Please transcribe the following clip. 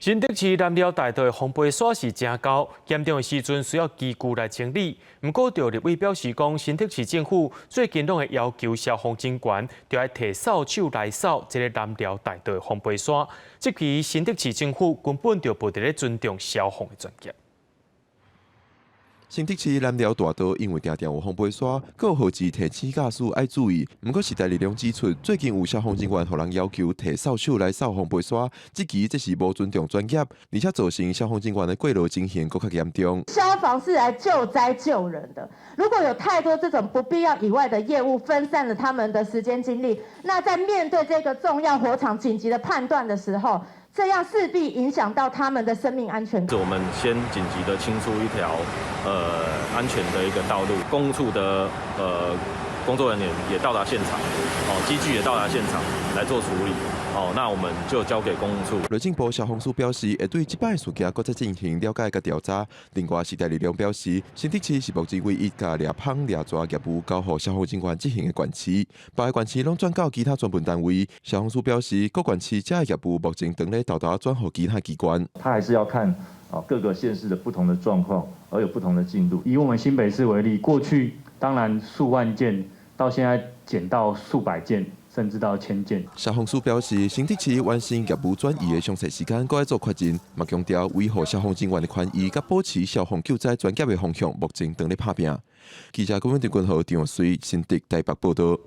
新竹市南寮大道的防飛沙是誠厚，嚴重的時陣需要機具來清理。毋過，著立委表示講，新竹市政府最近攏會要求消防人員，著愛提掃帚來掃這个南寮大道的防飛沙。這期新竹市政府根本就無佇咧尊重消防的專業。新竹市南寮大道因為定定有風飛沙，閣有號誌提醒駕駛愛注意。毋過時代力量指出，最近有消防人員予人要求提掃帚來掃風飛沙，這期這是無尊重專業，而且造成消防人員的過勞情形閣較嚴重。消防是來救災救人的，如果有太多這種不必要以外的業務，分散了他們的時間精力，那在面對這個重要火場緊急的判斷的時候，這樣勢必影響到他們的生命安全。我們先緊急的清出一條安全的一個道路，工務處的工作人員也到達現場，哦，機具也到達現場來做處理，哦，那我們就交給工務處。內政部消防署表示，會對這擺事件閣再進行了解佮調查。另外，時代力量表示，新竹市是目前唯一共掠蜂掠蛇業務交予消防人員執行的縣市，別个縣市攏轉交其他專門單位。消防署表示，各縣市這个業務目前正咧沓沓轉予其他機關。他還是要看啊各個縣市的不同的狀況，而有不同的進度。以我們新北市為例，過去當然數萬件，到現在減到數百件，甚至到千件。消防署表示，新竹市完成業務轉移的詳細時間，閣愛做確認，嘛強調維護消防人員的權益，佮保持消防救災專業的方向，目前正咧拍拚。記者郭文俊、郭豪、張水新竹台北報道。